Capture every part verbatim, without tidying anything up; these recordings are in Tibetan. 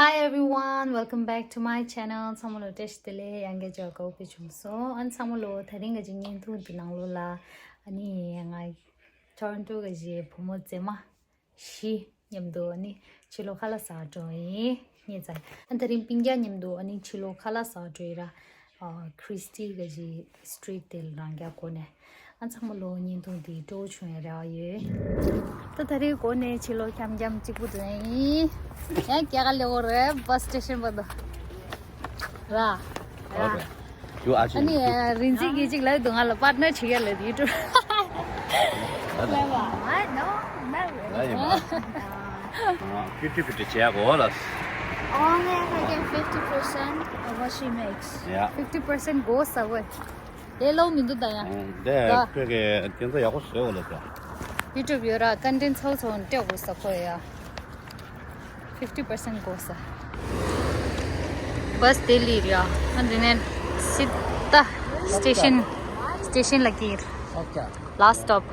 Hi everyone, welcome back to my channel. ཚང་མ་ལ་བཀྲ་ཤིས་བདེ་ལེགས། ཡང་བསྐྱར་འཇུག་པ་དགའ་བོ་བྱུང་སོང་། ཨ་ནི་ཚང་མ་ལ་དེ་རིང་གི་བརྙན་ཐུང་འདི་ནང་ལོགས་ལ་ཨ་ནི་ང་ཊོ་རོན་ཊོ་གི་བུ་མོ་མཛེས་མ་བཞི་མཉམ་དུ་ཨ་ནི་ཕྱི་ལོགས་ཁ་ལག་ཟ་འགྲོ་ཡིན། ངས་ཙང་ཨ་དེ་རིང་སྤུན་ཀྱག་མཉམ་དུ་ཨ་ནི་ཕྱི་ལོགས་ཁ་ལག་ཟ་འགྲོ་ཡིན་ར། ཨ་ཁྲིས་ཊི་གི་སི་ཊི་རིཊ་དེ་ལ་རང་རྒྱ་སྒོ་ནས། ཨ་ཚང་མ་ལོ་བརྙན་ཐུང་འདི་སྤྲོ་བོ་བྱུང་ཡ་རེ་བ་ཡོད། ད་ད་རེས་སྒོ་ནས་ཕྱི་ལོགས་འཁྱམ་འཁྱམ་གཅིག་པུ་འགྲོ་ཡིན། ཡང་སྐྱེལ་ག་སླེབས་ཡོད་རེད། བྷ་སི་སི་ཊེ་ཤན་བར་དུ། ར། ར། ཨ་ནི་རིན་འཛིན་གྱིས་གཅིག་ལབ་འདུག་ང་ལ་པར་ཊི་ནར་བྱེད་ཡ་ལབ་ཡུ་ཊུབ་ལ། ལ་ཡིན་པ། ཨ་ཀི་ཏི་ཀི་ཏི་བྱས་གོ་ལ། Only if I get fifty percent of what she makes. Yeah. fifty percent goes away. དེ་ལོ་མི་འདུག་ད་ཡང་། ཨང་། དེ་ད་ཁྱོད་ཀྱིས་དེ་ཚོ་ཡག་པོ་བཟོས་གོ་ལ་ད། ཡུ་ཊུབ་ཡོད་ར། ཀོན་ཊེན་ཊི་ཚོ་ཚོ་སྤྲད་དགོས་ས་ཁོ་ཡ། fifty percent goes. བྷ་སི་ལྡི་ལི་རེད་ཡ། ཨ་འདི་ནས་སི་ཏ་སི་ཊེ་ཤན། སི་ཊེ་ཤན་ལ་ཀིར། ཨོ་ཀེ། ལ་སི་ཊོབ།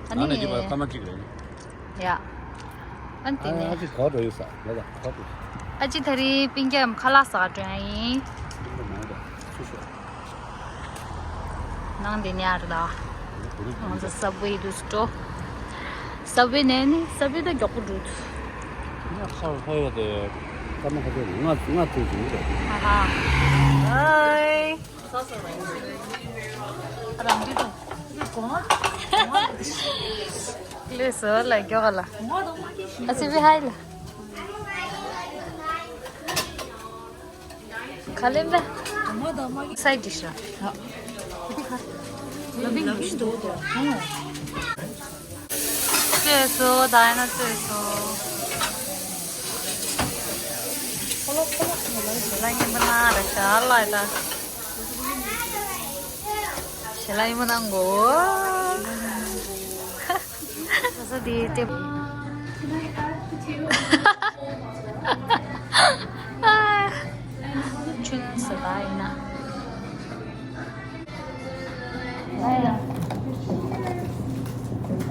ཨ་ནི། ཨ་ནི་འདི་བར་སྐར་མ་གཅིག་རེད། ཡ། ཨ་འདི་ནས། ཨ་ཅི་ག་འགྲོ་ཡོད་ས་ལ་ད་ག་འགྲོ། ཨ་ཅི་ད་རེས་སྤུན་ཀྱག་ཁ་ལག་ཟ་འགྲོ་ཡ་ཡིན། སྤུན་ཀྱག་མང་པོ་སུ་ཤོག་ནང་དེ་ཉར་ལ། ང་ཚོ་སབ་ཝེ་དུ་སྤྲོ། སབ་ཝེ་ནས་ནི་སབ་ཝེ་ད་མགྱོགས་པོ་འགྲོ་འདུག་ཉག་ཤར་ཧོ་ཡོད་དེ་སྐར་མ་ཁ་ཤས་ལྔ་ལྔ་ཐུག་འདུག་རེད། ཨ་ཧ། ཨོའི། རང་འདི་དང་། ལས་བཟོ་ལ་མགྱོགས་ལ། ཨ་སི་བི་ཧའི་ལ། ག་ལེན་པས། སའི་ཌི་ཤི་ར། ལ་བིང་ལ་བིང་དོ་དོ། ཅེས་སོ་ད་ཡིན་ན་ཅེས་སོ། ཁོ་ལོ་ཁོ་ལོ་ཁོ་ལོ་ལ་ཡིན་པ་ན་ར་ཤ་ལ་ཡ་ད། ཞལ་ལག་ཡིན་པ་ན་མགོ། ས་ས་དེ་ལྟེ། ཆུན་ས་ད་ཡིན་ན།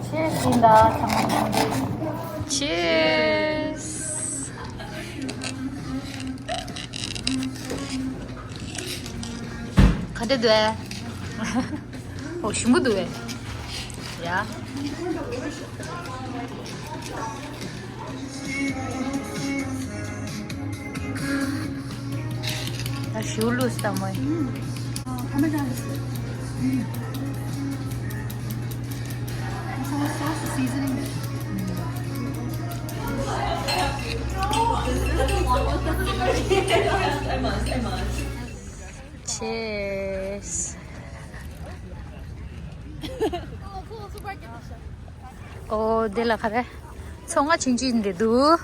ཆེས་ཟིན་ད་ཚང་མ་ཚང་མ། ཆེས། ག་འདྲ་འདུག་ཨེ། ཨོ་ཞིམ་པོ་འདུག་ཨེ། ཡ། ད་ཞིའུ་བླུགས་ས་མོ། Cheers. ཨོ་དེ་ལ་ག་རེ། ཚོང་ང་ཆུང་ཆུང་འདི་འདུག་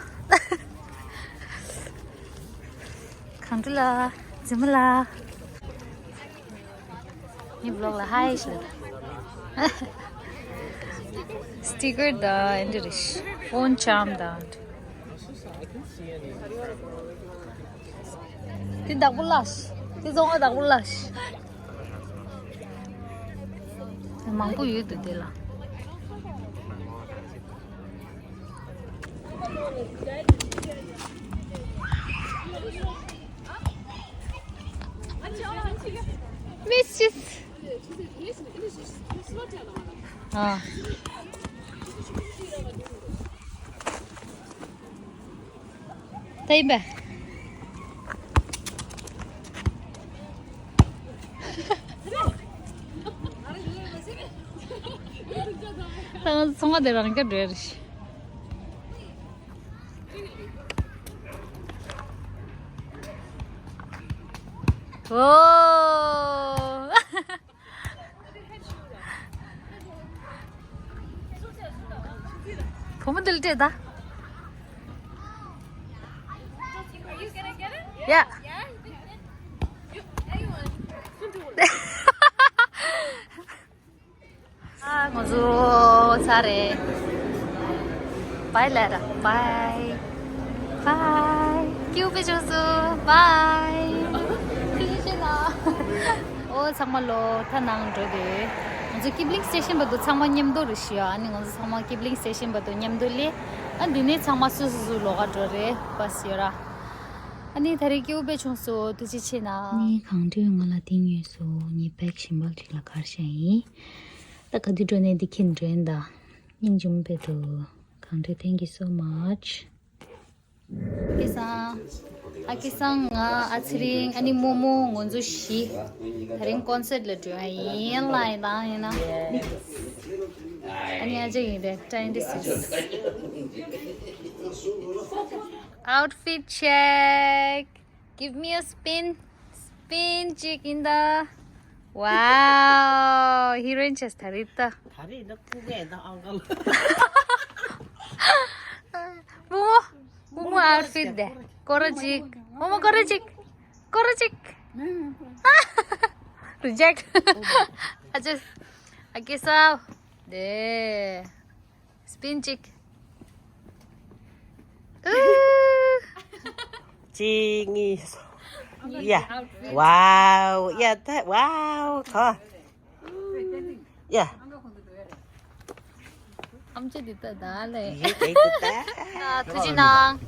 གང་འདྲ་ལ། རྫི་མ་ལ། ངའི་བི་ལོག་ལ་ཧའི་ཞུ། སི་ཊི་ཀར་དང་འདི་རེད། ཕོན་ཅམ་དང་། དེ་བདག་པོ་ལགས། དེ་བཙོང་བ་བདག་པོ་ལགས། མང་པོ་ཡོད་འདུག་དེ་ལ། Miss just. ཨ། ད་ཡིན་པས། ད་ང་ཚོ་ཚོང་པ་དེ་རང་སྐྱ་འགྲོ་ཡ་རེད། ཨོ། བུ་མོ་འདི་ལ་སྤྲད་ད། ཡ། ཨ་ང་ཚོ་ཚར་རེད། བའི་ལེ་ཊར། བའི། བའི། ཀྱུ་པེ་ཆུ་སུ། བའི། ཐིག་ཤེ་ན། ཨོ་ཚང་མ་ལོ་ད་ནང་འགྲོ་དེ། ང་ཚོ་ཀིབ་ལིང་སི་ཊེ་ཤན་བར་དུ་ཚང་མ་མཉམ་དུ་རེད་ཤི་ཡ། ཨ་ནི་ང་ཚོ་ཚང་མ་ཀིབ་ལིང་སི་ཊེ་ཤན་བར་དུ་མཉམ་དུ་སླེབས། ཨ་འདི་ནས་ཚང་མ་སུ་སུ་སུ་ལོག་ག་འགྲོ་རེད་བྷ་སི་ཡོད་ར། ཨ་ནི་ད་རེས་སྐྱིད་པོ་དཔེ་བྱུང་སོང་། ཐུགས་རྗེ་ཆེ་གནང་། ཨ་ནི་གངས་ཁྲོད་ང་ལ་བསྟན་ཡོད་སོང་། ངའི་བེག་ཞིམ་པོ་ཅིག་ལ་གར་བཞག་ཡིན། ད་ག་དུས་འགྲོ་ནས་འདི་ཁྱེར་འགྲོ་ཡིན་ད། སྙིང་རྗེ་མོ་དཔེ་འདུག་གངས་ཁྲོད། Thank you so much། ཨ་ཀི་སང་། ཨ་ཀི་སང་། ང་། ཨ་ཚེ་རིང་། ཨ་ནི་རྨོ་མོ། ང་ཚོ་བཞི་ད་རིང་ཀོན་སར་ཊི་ལ་འགྲོ་ཡ་ཡིན། ལ་ཡིན་ལ་ཡིན་ན། ཨ་ནི་ཨ་ཅག་ཡིན་རེད། ཏྲེན་ཌི་སིས། Outfit check. Give me a spin. སྤིན་གཅིག་ཡིན་ད། Wow. ཧི་རོ་ཨིན་བྱས་ད་རེད་ད། ད་རེད་ན་ཁུ་གེ་ད་ཨང་ཀལ། རྨོ་མོ། རྨོ་མོ་ཨའུཊ་ཕིཊ་དེ། སྐོར་ར་གཅིག་རྨོ་མོ་སྐོར་ར་གཅིག་སྐོར་ར་གཅིག་རི་ཇེཀ་ཨ་ཅེ། ཨ་ཀི་སང་། དེ། སྤིན་གཅིག་ཨུ། གཅིག་གཉིས། ཡ། Wow. ཡ་ད། Wow. ག་ཡ། ཨམ་ཅོག་འདི་ད་ད་ལེ། ཡེ་ཡེ་ད། ཐུགས་རྗེ་གནང་།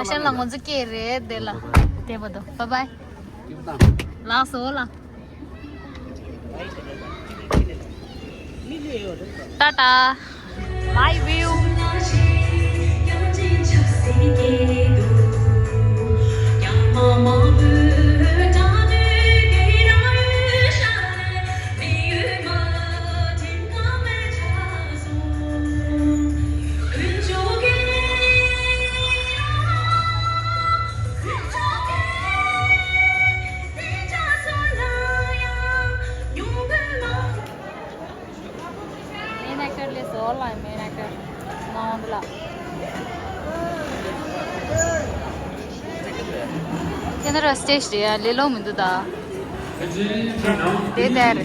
ཨ་ཤང་ལ་ང་ཚོ་སྐད་རེད་དེ་ལ། དེ་བ་དོ། Bye bye. ལགས་སོ་ལ། ཏ་ཏ། My view. Main actor ལས་སོ་ལ། Main actor མ་འོང་ལ། དེ་ནས་ར་སི་ཊེ་ཇི་རེད་ཡ། ལས་ལོ་མི་འདུག་ད། དེ་དེར།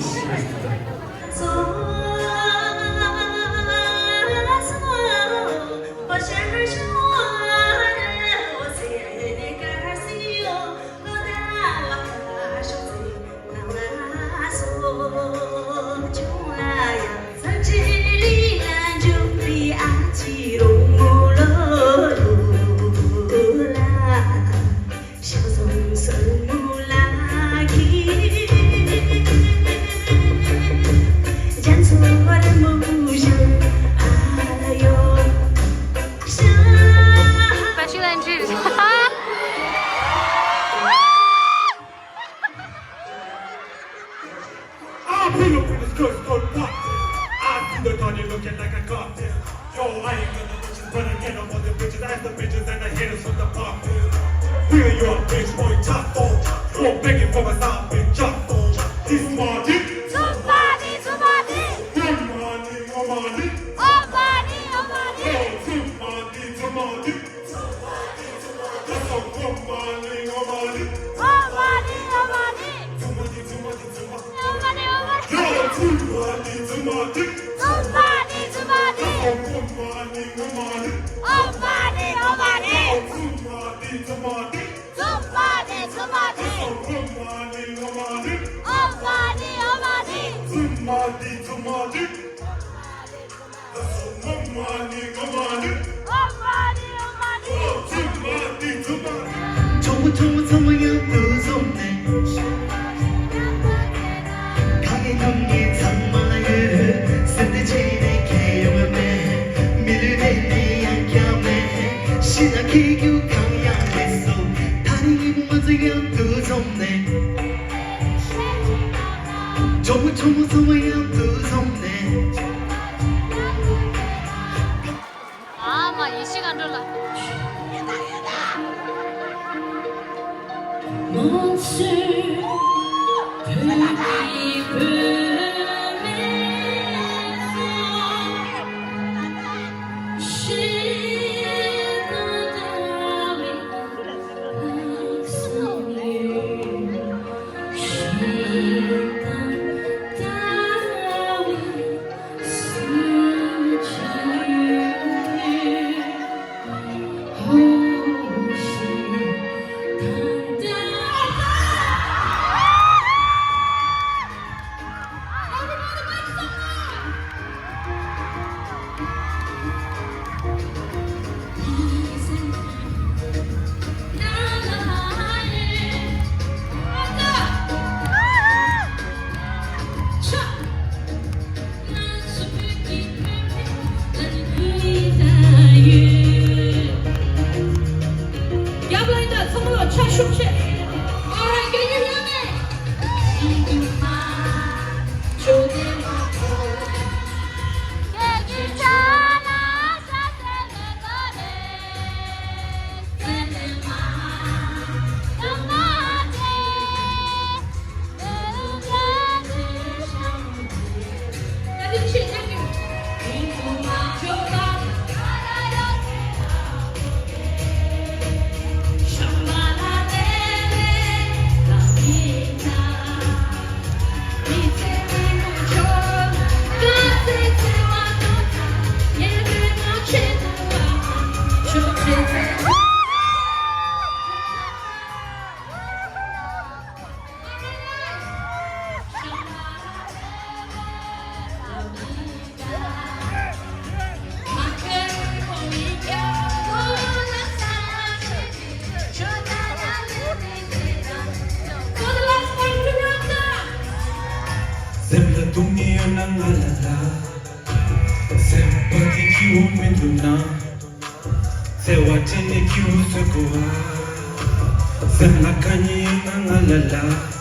Special entry. I pull up in the skirt, skirt, pop. I see the Donnie looking like a cocktail. Yo, I ain't got no bitches, but I get up on the bitches, ask the bitches, and the haters from the pop. We are your bitch boy, top four. You won't beg it for my side, bitch, drop four. This is my dick. Somebody, somebody. Good morning, oh my dick. Oh, money, oh, money. Yo, somebody, somebody. ཨ་མ་ཡེ་ཤེས་མཁའ་འགྲོ་ལ། ང་ལ་ལ། སེམས་པ་འདི་སྐྱིད་པོ་མི་འདུག་ན། བརྩེ་བ་སྤྲད་ནས་སྐྱིད་པོ་བཟོ་དགོས་ཨ། སེམས་ལ་དཀའ་ཉེན་ཡོད་ན་ང་ལ་ལ།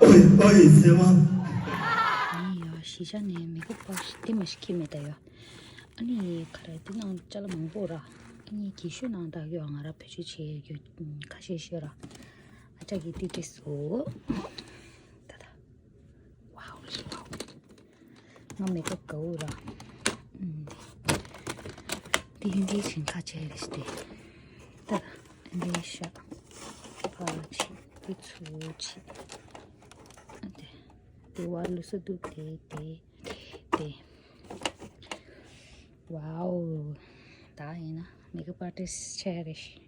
ཨོའི་ཨོའི་ཟེར་བ། ངས་ཡ་གཞིས་ཆགས་ནས་མེ་ཁ་པར་ཞིག་ལྟད་མོ་ཞིག་ཁྱེར་མེད་ད་ཡ། ཨ་ནི་ག་རེ་འདི་ནང་ཅ་ལག་མང་པོ་ར། ཨ་ནི་རྒྱན་ཤོག་ནང་ད་ཡོད། ང་ར་བེད་སྤྱོད་བྱེད་ཡོད་ཁ་ཤས་ཤོད་ར། ཨ་ཅག་གིས་འདི་སྤྲད་སོང་། ད་ད། ཝའོ་ཝའོ། ང་མེ་ཁ་པར་དགའ་བོ་ར། ཨུམ། འདི་འདི་ཞིང་ཁ་ཆེ་རེད་ཤི་དེ། ད་ད་འདི་ཤ། ཕ་ཆི་འདི་ཚུ་ཆི། ཨ་དེ། དེ་བ་ལུ་སུ་འདུག་དེ་དེ་དེ། ཝའོ། ད་ཡིན་ན་མེ་ཁ་པར་ཏིས་ཆེ་རེད་ཤི།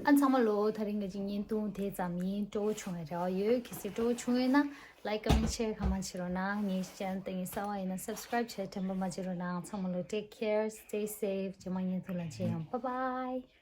ཨ་ཚང་མ་ལོ། ད་རིང་གི་ཅིག་བརྙན་ཐུང་དེ་ཙམ་ཡིན། སྤྲོ་བོ་བྱུང་བའི་རེ་བ་ཡོད། གལ་སྲིད་སྤྲོ་བོ་བྱུང་ཡོད་ན་like, comment, share གང་མང་བྱེད་རོགས་གནང་། ངའི་channel དེ་ངའི་གསར་པ་ཡིན་ན་subscribe བྱེད་དྲན་པ་མ་བརྗེད་རོགས་གནང་། ཚང་མ་ལོ། Take care, stay safe. རྗེས་མ་བརྙན་ཐུང་ལ་མཇལ་ཡོང་། Bye bye.